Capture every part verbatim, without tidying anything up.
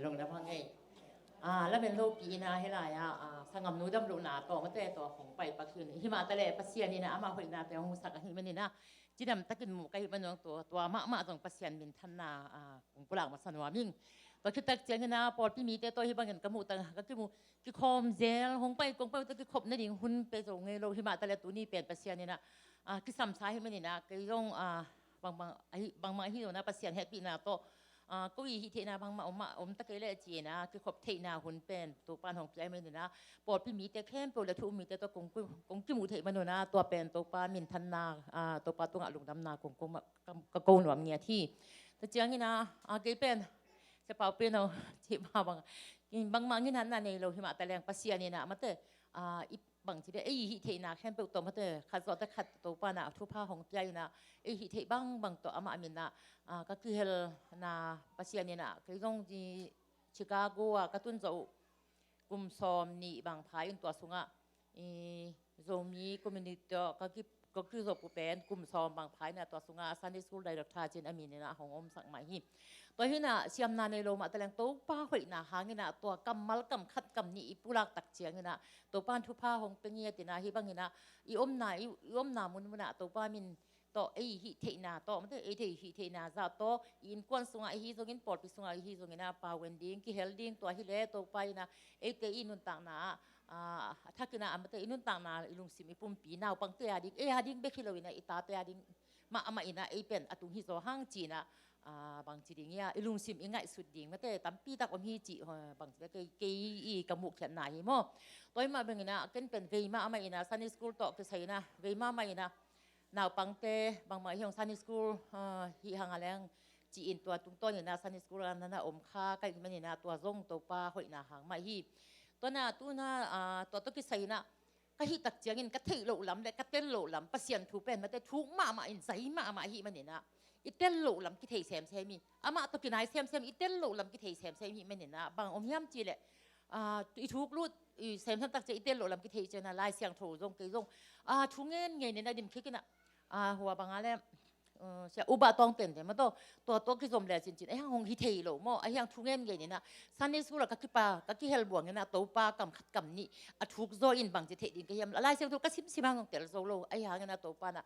Lungdam hang ei. Ah, lamen lopi ina hilai ah, ah, sangam nu dam lohna tawh mate tawh hong pai pak hi. Himah taleh Pasian ina ama hoihnate hong husak ahih manin ah, cidam takin mu ka hih manin tua, tua mahmah zong Pasian minthanna, ah, kong pulak masa nuam ing. Tua khit tak ciangin ah, pawlpi mite tawh hih bangin ka muh tak, ka kimu, kikhawm zel, hong pai, kong pai uh teh kikhop nading hun pe zo ngei lo, himah taleh tuni pen Pasian ina, ah, kisamsa ahih manin ah, kei zong, ah, bangbang ahi, bangbang ahi zongin ah Pasian hehpihna tawh, ah, ko i hih theihna bangmah om mah, om ta kei leh ci-in ah, kikhop theihna hun pen Topa'n hong pia ahih manin ah, pawlpi mite khempeuh leh thu um mite tawh kong, kong kimuh theih manin ah, tua pen Topa minthanna, ah, Topa tungah lungdamna kong, kong, ka, ka ko nuam ngiat hi. Tua ciangin ah, ah, kei pen, Sia Pau pen aw, cih mah bang, bangmah nginatna nei lo himah taleng Pasian ina mate, ah, i bangci deh, ei hih theihna khempeuh tawh mate, khat zawh teh khat Topa'n ah thupha hong pia ina, ei hih theih bangbang tawh amah min ah, ah, ka kihelna Pasian ina, kei zong ci Chicago ah ka tun zawh uh kum sawm nih bang pha in tua sungah, i, Zomi community tawh ka ki, ka kizop uh pen kum sawm bang pha ina tua sungah Sunday School Director ci-in a min ina hong omsak mah hi. Tua hi ina siamna nei lo mah taleng Topa hoihna hang ina tua kammal kam khat kam nih i pulak tak ciangin ah Topa'n thupha hong pia ngiat ina hih bangin ah i omna, i, i omna munmun ah Topa min tawh ei hih theihna tawh mate, ei thei hih theihna zah tawh i innkuan sungah ihi zongin, pawlpi sungah ihi zongin ah pau en ding, kihel ding, tua hi leh Topa ina eite i nuntakna ah, ah, a thak ina mate, i nuntakna, i lungsim, i pumpi, naupangte a ding, ei a ding bek hi lo ina i tate a ding mahmah ina ei pen a tung hi zaw hang ci ina, ah, bangci ding ia, i lungsim i ngaihsut ding mate tampi tak om hi cih, ah, bangci deh kei, kei i ka muhkhiatna hi maw. Tua himah bangin ah ken pen vei mahmah ina Sunday School tawh kisai ina vei mahmah ina naupangte bangmah hi hong Sunday School, ah, hih hang a leng ci-in tua tungtawn ina Sunday School ah nana om kha ka hih manin ah tua zong Topa hoihna hang mah hi. Tua ina tu ina, ah, tua tawh kisai ina ka hih tak ciangin ka theih loh lam leh ka tel loh lam Pasian thu pen mate thuk mahmah in zai mahmah ahih manin ah i tel loh lam kithei semsem hi. Amah tawh kinai semsem, i tel loh lam kithei semsem hih manin ah bang om hiam cih leh, ah, i thuk lut, i semsem tak ciang i tel loh lam kithei ciangin ah Lai Siangtho zong kei zong, ah, thu ngen ngen ina dim khik ina, ah, hua bang a leh, uh, Sia U Bah Tawng tente mah tawh, tua tawh kizom leh cincin, ei hang hong hi thei lo maw, ei hang thu ngen ngen ina Sunday School ah ka kipa, ka kihel buang ina Topa kam khat kam nih a thuk zaw in bangci theih ding ka hiam, Lai Siangtho ka simsim hang hong tel zo lo, ei hang ina Topa ina,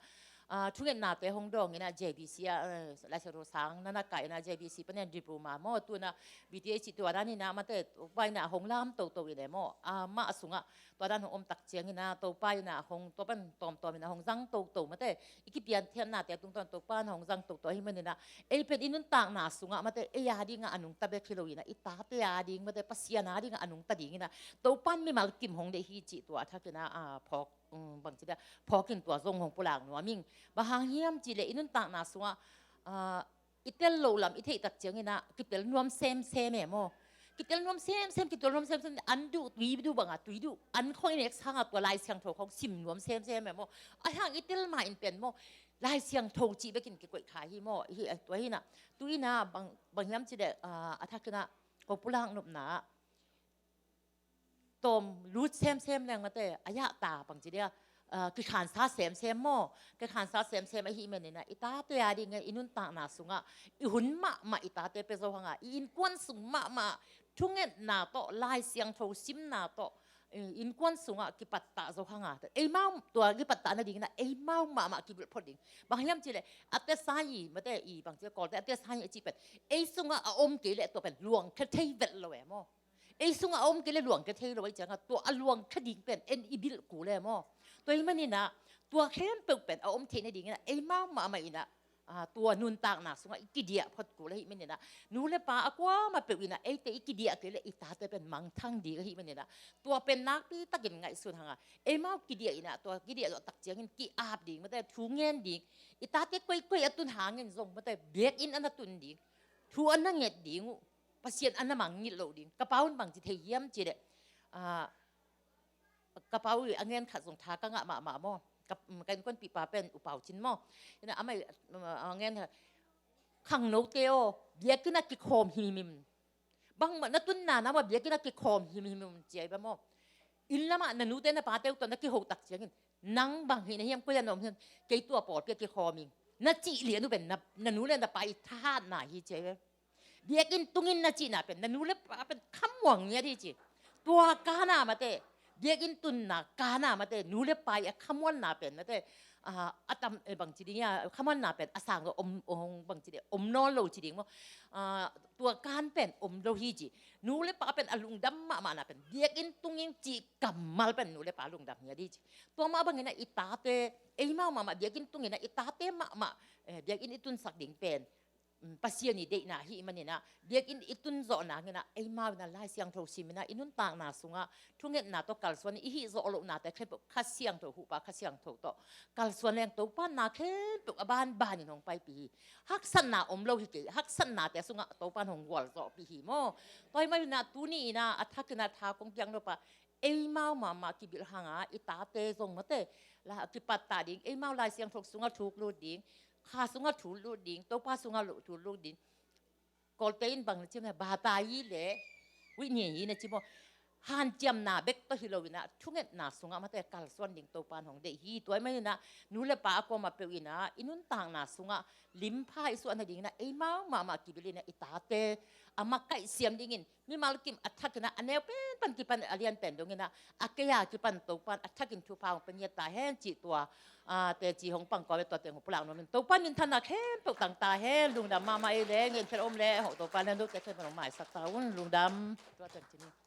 ah, thungetnate hong dawng ina J B C ah, eh, Lai Siangtho sang nana kai ina J B C panin diploma maw, tu ina B T H tua dan ina mate, Topa ina hong lam toto ina maw, ah, amah sungah tua dan hong om tak ciangin ah Topa ina hong, tua pen tawmtawm ina hong zang toto mate, i kipian thiatnate a tungtawn Topa ina hong zang toto ahih manin ah ei pen i nuntakna sungah mate, ei a ding ah a nungta bek hi lo ina i tate a ding mate, Pasian a ding ah a nungta ding ina Topa'n mimal kim hong deih hi cih tua a thak ina, ah, phawk, um, bangci deh, phawk in tua zong hong pulak nuam ing. Bang hang hiam cih leh i nuntakna sungah, ah, i tel loh lam i theih tak ciangin ah kitel nuam semsem e maw. Kitel nuam semsem, kitel nuam semsem, an duh, tui duh bang a, tui duh, an khong i nek sang a tua Lai Siangtho khong sim nuam semsem e maw. Ahih hang i tel ma in pen maw, Lai Siangtho cih bekin kikoih kha hi maw. Hi, ah, tua hi ina, tu ina bang, bang hiam cih leh, ah, a thak ina ko pulak nopna ah tawm lut semsem leng mate, a yahta bangci deh, ah, kikhansa semsem maw, kikhansa semsem ahih manin ah i tate a ding ah i nuntakna sungah i hun mahmah i tate pia zo hang a, i innkuan sung mahmah thungetna tawh, Lai Siangtho simna tawh, i innkuan sungah kipattah zo hang a, eimau tua kipattah nading ina eimau mahmah kibulh phot ding. Bang hiam cih leh a tesa hi mate, i bangci Kawlte a tesa hi a cih pen ei sungah a om kei leh tua pen luangkhia thei vet lo e maw. Ei sungah a om kei leh luangkhia thei lo ahih ciangin ah tua a luangkhia ding pen ei i bilh kul e maw. Tua ahih manin ah tua khempeuh pen a om theih nading ina eimau mahmah ina, ah, tua nuntakna sungah i kidiah phot kul ahih manin ah, nu le pa a kuamah peuh ina eite i kidiah kei leh i tate pen mangthang ding ahih manin ah, tua pen nakpi takin ngaihsun hang a, eimau kidiah ina tua kidiah zawh tak ciangin ki-ap ding mate, thu ngen ding, i tate koikoi a tun hangin zong mate, biakinn a na tun ding, thu a na nget ding uh, Pasian a na mangngilh loh ding. Ka pa un bangci thei hiam cih leh, ah, ka pa uh a ngen khat zong tha ka ngah mahmah maw. Ka, mm, ka innkuanpihpa pen U Pau Cin maw. Ina amah, mm, a ngen khat, khangnote aw, biakinn ah kikhawm himhim. Bangmah na tunna na mah biakinn ah kikhawm himhim ci a hi bang maw. Inn lamah na nute na pate uh tawh na kiho tak ciangin, nang bang hi na hiam, koi ah na om hiam, kei tua pawlpi ah kikhawm ing, na cih lian uh pen na, na nu le na pa i thahatna hi ci a hi bang. Biakinn tungin na cihna pen na nu le pa pen khamuang ngiat hi ci. Tua kana mate, biakinn tunna kana mate, nu le pa i a khamuanna pen mate, ah, a tam, eh, bang ci ding ia, khamuanna pen a sang om, om bang ci ding, om nawn lo ci ding maw. Ah, tua kan pen om lo hi ci. Nu le pa pen a lungdam mahmahna pen biakinn tungin cih kammal pen nu le pa lungdam ngiat hi ci. Tua mah bangin a i tate, eimau mahmah biakinn tungin a i tate mahmah, eh, biakinn i tunsak ding pen, mm, Pasian i deihna hi manin a, biakinn i tun zawh nangin a, eimau in a Lai Siangtho simin a, i nuntakna sungah thungetna tawh kalsuan i hih zawh lohnate khempeuh Kha Siangtho, huhpa Kha Siangtho tawh kalsuan leng Topa na khempeuh a banbanin hong paipih hi. Haksatna om lo hi kei, haksatnate sungah Topa in hong gualzawhpih hi maw. Tua ahih manin a tuni in a, a thakin a tha kong piak nop a, eimau mahmah kibilh hanga i tate zong mate, la kipattah ding, eimau Lai Siangtho sungah thuk lut ding, kha sungah thuk lut ding, Topa sungah lu-, thuk lut ding. Kawlte in bang na ci mah, batai le witness hi na ci maw. Hanciamna bek tawh hi lo in a, thungetna sungah mate kalsuan ding Topa in hong deih hi. Tua ahih manin a, nu le pa a kuamah peuh in a, i nuntakna sungah limpha i suah nadingin a, eimau mahmah kibilh in a, i tate a makaih siam dingin, mimal kim a thakin a, a neu pen pan kipan a lian pen dongin a, a kei a kipan Topa in a thakin thupha hong pia ngiat ta hen cih tua, ah, teci hong pang kawm e, tua teng hong pulak nuamin Topa in minthanna khempeuh tang ta hen. Lungdam mahmah ei le, ngen khelh om le, hong Topa in a note khempeuh hong maisak ta un. Lungdam. Tua teng ci ni.